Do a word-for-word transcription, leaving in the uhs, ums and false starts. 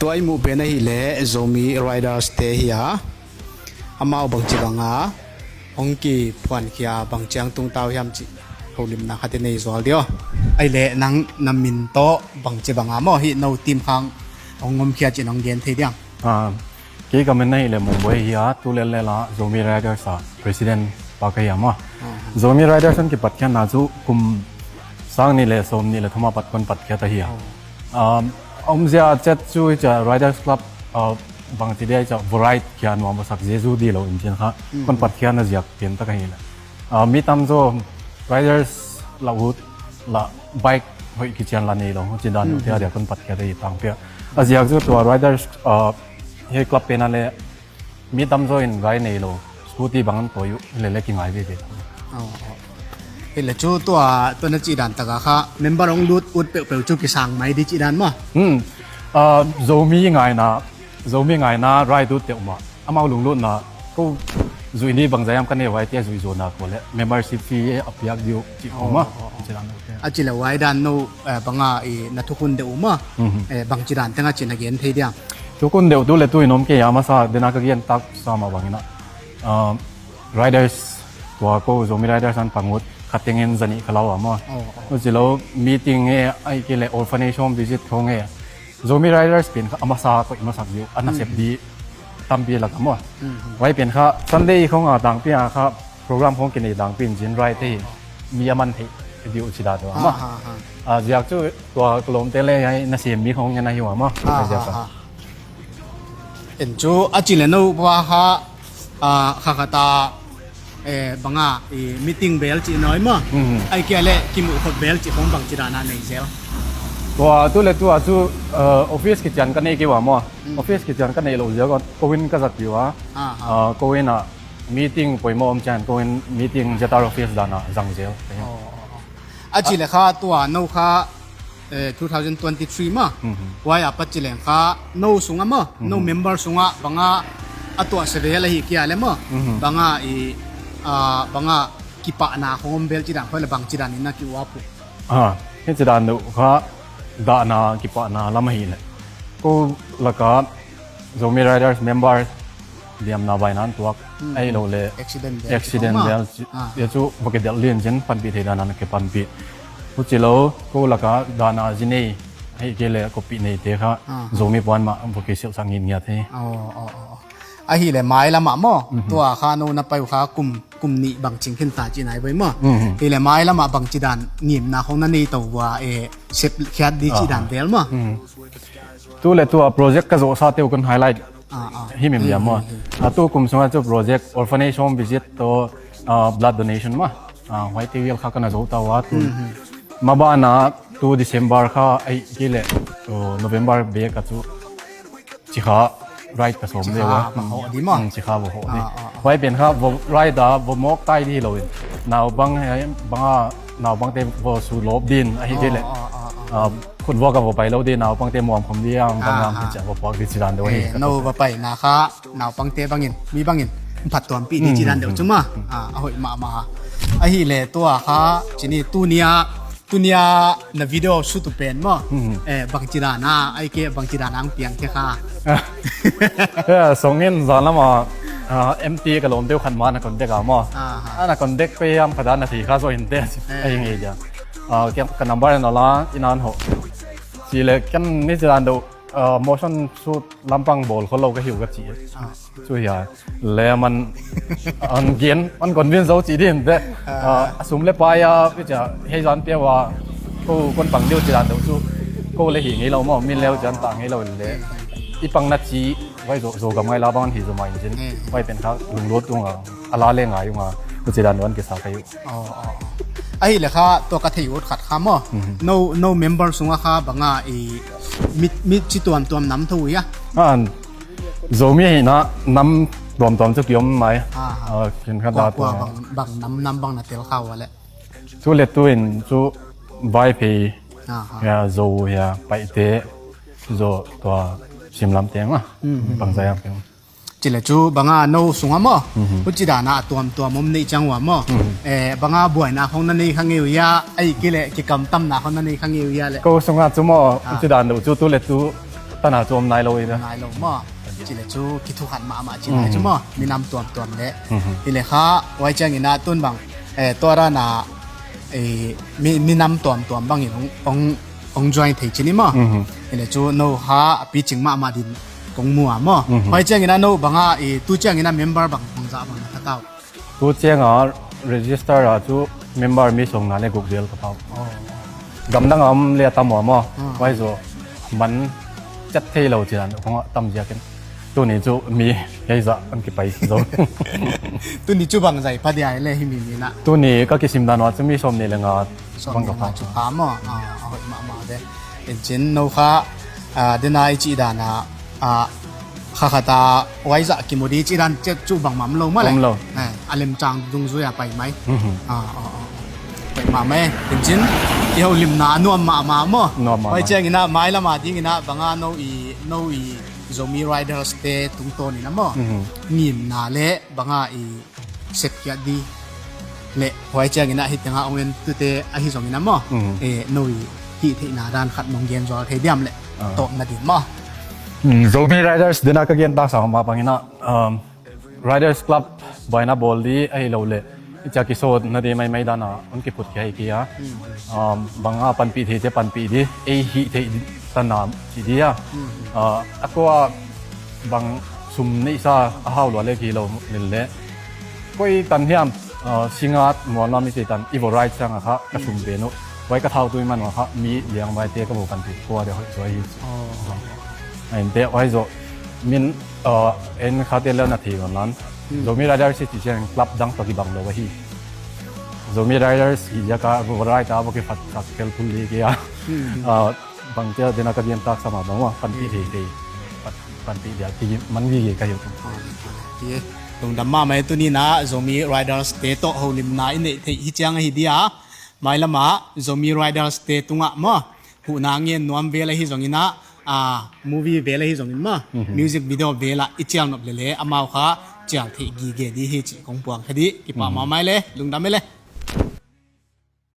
Tua i muh pen ahih leh Zomi Riders te hi a, amau bangci banga hong kiphuankhia bang ciang tungtau hiam cih holimna khat i nei zual dih aw. Ahih leh nang na min tawh bangci banga maw hih no team khang hong omkhia cih nong gen thei diam? Ah, kei ka min ahih leh Mung Boi hi a, tu lel lela Zomi Riders a president pa ka hi a maw. Zomi Riders hong kipatkhiatna cu kum sang nih le sawm nih le thum a pat kon patkhiat ahi a. Um, a omzia cet cu hi cia Riders Club, uh, bangci dia hi cia variety khia nuam a sak Jesu di lo in cin kha kon patkhiatna ziak piantak ahi le. Uh, mi tamzaw Riders lauhut la bike hoih kician la nei lo ci dan uh tia dia kon patkhiat ahi tangpia. A ziak cu tua Riders, uh, hi club pen a le mi tamzaw in gai nei lo, scooty bang an tawi uh, hilele kingai veve. Aw, aw. Hileh cu tua, tua na cih dan taka kha member hong lut ut peuhpeuh cu kisang mai di cih dan maw? Hmm. Ah, Zomi ngaina, Zomi ngaina ride ut teuh mah. Amau lunglutna ko zuih ni bangzah hiam ka nei vai tia zuih zawna ko le membership fee a piak di uh cih ko mah. Aw, aw, aw. Cih dan uh tia. A cih le vai dan no, eh, banga i na thukhun deuh uh mah. Eh, bangci dan teng a cih na gen thei diam? Thukhun deuh tu le tu in om kei a masa dena ka gen tak sa mah bangin a, ah, Riders tua ko Zomi Riders an pangut khatengin zanih ka lau a maw. Aw, aw. Uci lo meeting e, ahih kei le orphanage home visit khong e. Zomi Riders pen kha a masa koih masak diu a nasep di tampi lak a maw. Vai pen kha Sunday khong a tangpi a kha program khong kinei tangpi in zin rai te hi mi a man theih diu ci dah tu a maw. A ziak cu tua ka lawmte le hei nasem mi khong ngen a hi uh a maw. A ziak a. En cu a cih le no pa kha, ah, kha khat a, eh, banga i meeting bel cih nawi maw. Ahih kei le kimuh khop bel cih khong bangci dan a nei zel? Tua tu le tu a cu, eh, office kician ka nei kei uh a maw. Office kician ka neih loh ziak a ko in ka zat piu a. Ah, ko in a meeting poimawh om cian ko in meeting Z R office dan a zang zel. Aw, aw, aw. A cih le kha tua no kha, eh, two thousand twenty-three mah. Huai a pat ci leng kha no sungah mah, no member sungah banga a tuahsia vel ahi kia le mah. Banga i, ah, banga kipahna khong om vel ci dan khoi le bang ci dan in na ki uap uh? Ah, hi ci dan deuh kha dahna kipahna lam ahi le. Ko laka Zomi Riders member liamna vaina an tuak, ahi lo le accident vel, accident vel ci, ah, ya cu va kidelh lian cin panpih thei dan an kipanpih. Huci lo ko laka dahna zi nei, ahih kei le koppih neite kha, ah, Zomi puan mah va kisilhsak ngitngiat hi. Aw, aw, aw. Ahih le mailam ah maw, tua kha no na pai uh kha kum, kum nih bang cing khin ta ci nai voi maw. Hi le mailam ah bangci dan ngimna khong na nei to vua, eh, sep khiat di ci dan vel maw. Tu le tu a project ka zawhsa teu kan highlight, ah, ah, hi mim liam maw. A tu kum sungah cu project orphanage home visit to, ah, blood donation maw. Ah, huai te vial kha kan a zo ta ua tu. Mabana tu December kha ahih kei le, oh, November bek a cu cikha ride ka sawm deuh a. Cikha va hawh di maw. Cikha va hawh di. Ah, ah, ah. Huai pen kha va ride a va mawk tai di lo in. Naupang, eh, banga naupangte va su lawp din ahih kei le. Ah, ah, ah, ah. Ah, khutvuak a va pai lo di naupangte muamkhom di a bang am, ah, ah, ciah va puak di ci dan deuh ahi. Eh, no va paina kha naupangte bangin, mi bangin phattuampih di ci dan deuh cu maw. Ah, a hoih mahmah. Ahih le tua kha ci ni tunia Tunia na video shoot uh pen maw? Eh, bangci dan a, ahih kei bangci dan a ang piang khe kha. Ya, song in zan lam a, ah, M T ka lawm deuh khat ma na contact a maw? Ah, ha. Ah, na contact pe hiam khat a na thei kha zo in te. Eh. Ahi ngei dia. Ah, kiang ka number na la in an ho. Ci le kan ni ci dan deuh, ah, motion shoot lampang bawl khol lo ka hi uh ka ci. Ah. Cu hi a, le man an gen, an convince zo cih din te. Ah. Ah, a sum le pai a, pi cia, hei zan pia ua, ko kon pang deuh ci dan deuh cu, ko le hi ngei lo maw, min leu cian ta ngei lo le. I pang na ci, vai zo, zo gam ngai la bang an hi zo mai cin. Hmm. Vai pen kha lunglut tung a, a la le ngai ung a, ko ci dan deuh an kisa kai uh. Aw, aw, aw. Ahih le kha, tua ka thei ut khat kha maw. Mhm. No, no member sungah kha banga i mit, mit ci tuamtuam nam tho uh hia? Ah, Zomi ahihna nam tuamtuam cu kiom mai. Ah, ah. Ah, kin kha kua, da kua tuam. Bang, bang nam, nam bang na tel kha ua le? Cu le tu in cu Vaiphei, ah, ah, hia, Zo hia, Paihte, Zo tua Simlam te mah. Mhm. Bangzah hiam. Ci le cu banga no sungah maw? Mhm. Huci dan a tuamtuam om neih ciang ua maw? Mhm. Eh, banga buaina khong na nei kha ngei uh hia, ahih kei le kikamtamna khong na nei kha ngei uh hia le? Ko sungah cu maw, ah, huci dan deuh cu tu le tu Tana cu om nai lo i ve. Nai lo maw? Cile cu kithukhat mahmah ci lai cu maw? Minam tuamtuam le. Hi le kha, huai ciangin ah tun bang, eh, tua dan ah, eh, mi, minam tuamtuam bangin hong, hong, hong join thei cin i maw? Hi le cu no kha a picing mahmah din kong mu a maw? Huai ciangin ah no bang a, eh, tu ciangin ah member bang, bang zah bang na ka tau. Tu ciangah register ah cu member mi sawmnga le guk vel ka pau. Gamdang a om le a tam uh a maw? Huai zaw man cat thei lo cian kong a tam ziakin tuni cu mi hei zah an kipai zo. Tuni cu bang zai pha dia le hi mi mi na. Tuni ka kisim dan uh a cu mi sawmnih le nga bang ka pha. Sawmnih le nga cu pha maw? Ah, a hoih mahmah ve. Encin no kha, ah, dena i cih dan ah, ah, kha khat a huai zah kimu di cih dan cek cu bangmah om lo maw le? Om lo. Eh, a lemcang dungzui a pai mai. Ah, ah, ah, ah. Pai mah mai. Encin i holimna a nuam mahmah maw? Nuam mahmah. Huai ciangin ah mailam a dingin ah bang a no i, no i Zomi Riders te tungtawnin ah maw? Ngimna le bang a i sepkhiat di le huai ciangin ah hih tengah hong entute ahi zongin ah maw? Eh, no i hih theihna dan khat nong gen zual thei diam le tawpna din maw? Zomi Riders dena ka gen taksa mah bangin ah, um, Riders Club buaina bawl di ahi lo le i cia kisawt na di maimai dan ah hong kiphut khia hi ki a. Um, bang a panpih theite panpih di, ei hih theih di tana ci di a. Ah, a kua bang sum neihsa a hau lua le ki lo lel le koi tan hiam, ah, singat mualnuam i cei tan i vo ride sang a kha ka sum pen uh. Huai ka thau tui man uh a kha mi liang vai te ka vo kan ti kua de hoih zuai hi. Ain te huai zo min, ah, en kha te leu na thei wan lan. Zomi Riders i ci siang club dang to ki bang lo hi. Zomi Riders i ya ka vo ride a vo ki fat sak kel pul li ki a. Ah, bang te dena ka diam tak sama bang wa panpih thei thei. Panpih dia ti man gige ka hi uh. Lungdam mahmah e, tuni na Zomi Riders te tawh holimna i neih theih hi ciang ahi dia. Mailam ah Zomi Riders te tungah maw, huhna ngen nuam vel ahi zongin ah, ah, movie vel ahi zongin maw, music video vel ah i cial nop lele amau kha cial theih gige di hi cih kong puang kha di. Kipak mahmah e le, lungdam e le.